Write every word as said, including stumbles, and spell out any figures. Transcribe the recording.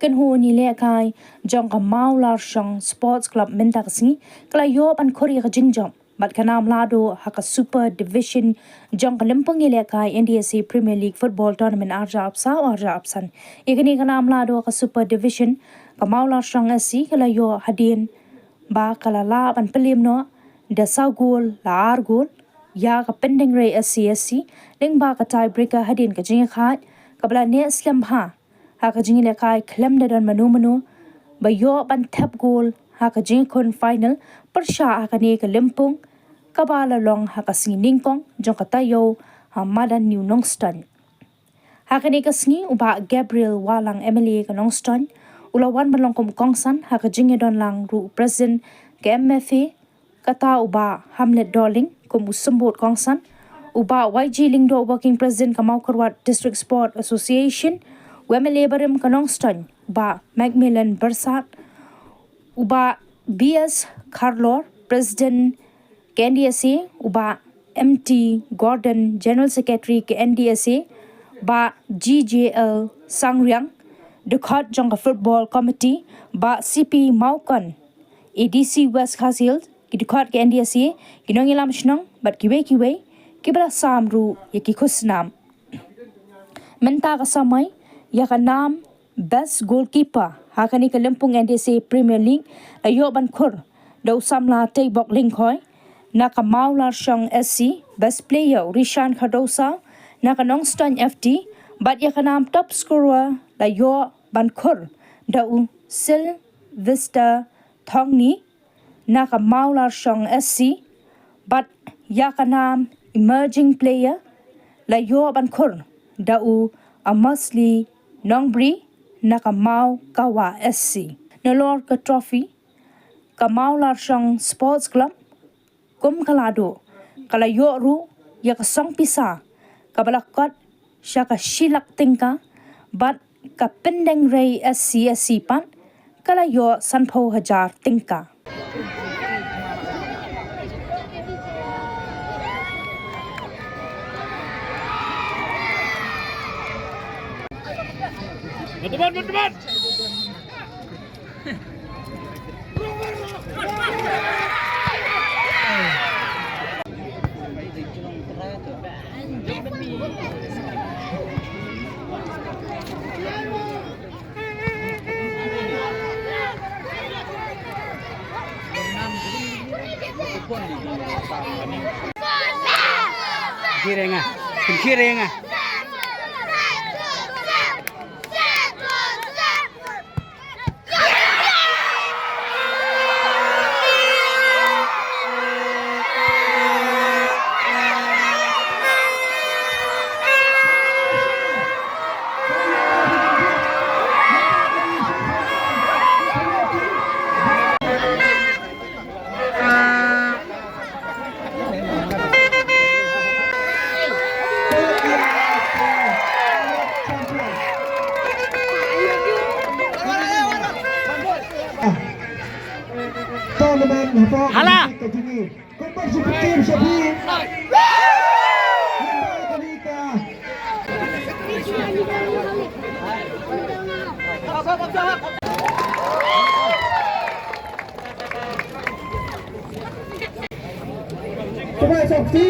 Kynhun ïalehkai jong ka Mawlarshong Sports Club mynta ka sngi ka la ïoh ban khur ïa ka jingjop bad ka nam lahduh ha ka Super Division jong ka lympung ïalehkai N D S A Premier League Football Tournament ar hajar arphew saw ar hajar arphew san. Ïa kane ka nam lahduh ha ka Super Division, ka Mawlarshong S C ka la ïoh hadien ba ka la lah ban pynliem noh da saw gol la ar gol ïa ka Pyndengrei S C S C lyngba ka tiebreaker hadien ka jingïakhaid kaba la neh slem bha ha ka jingïalehkai khlem da don mano mano ba ïoh ban thep gol ha ka jingïakhun final pyrshah ha kane ka lympung kaba la long ha ka sngi nyngkong jong ka taïew ha madan New Nongstoiñ. Ha kane ka sngi u Bah Gabriel Wahlang M L A ka Nongstoiñ u la wan ban long kum u kongsan ha ka jingïadonlang ruh u President ka M F A, kata u Bah Hamlet Dohling kum u symbud kongsan, u Bah Y G Lyngdoh, Working President ka Mawkyrwat District Sport Association, u M L A barim ka Nongstoiñ u Bah Macmillan Byrsat, u Bah B S Kharlor, President ka N D S A, u Bah M T Gordon, General Secretary ka N D S A, Bah G J L Sangriang, dkhot jong ka Football Committee, Bah C P Mawkon, A D C West Khasi Hills, ki dkhot ka N D S A, ki nongïalam shnong bad kiwei kiwei kiba la sam ruh ïa ki khusnam. Mynta ka samoi ïa ka nam Best Goalkeeper ha kane ka lympung N D S A Premier League la ïoh ban khur da u samla Teibok Lyngkhoi na ka Mawlarshong S C, Best Player u Rishan Khardewsaw na ka Nongstoiñ F T, bad ïa ka nam Top Scorer la ïoh ban khur da u Sylvester Thongni na ka Mawlarshong S C, bad ïa ka nam Emerging Player la ïoh ban khur da u Amorsli Nongbri na ka Mawkawa S C. Nalor ka trophy, ka Mawlarshong Sports Club kum ka lahduh ka la ïoh ruh ïa ka song pisa kaba la kot sha ka shi lak tyngka, bad ka Pyndengrei S C S C pat ka la ïoh sanphew hajar tyngka. Kirenga, kirenga. Tournament hapoh Hala. Ka jingim. Kumba shi pynkim sha phi. Kani ka. Kumba sha phi.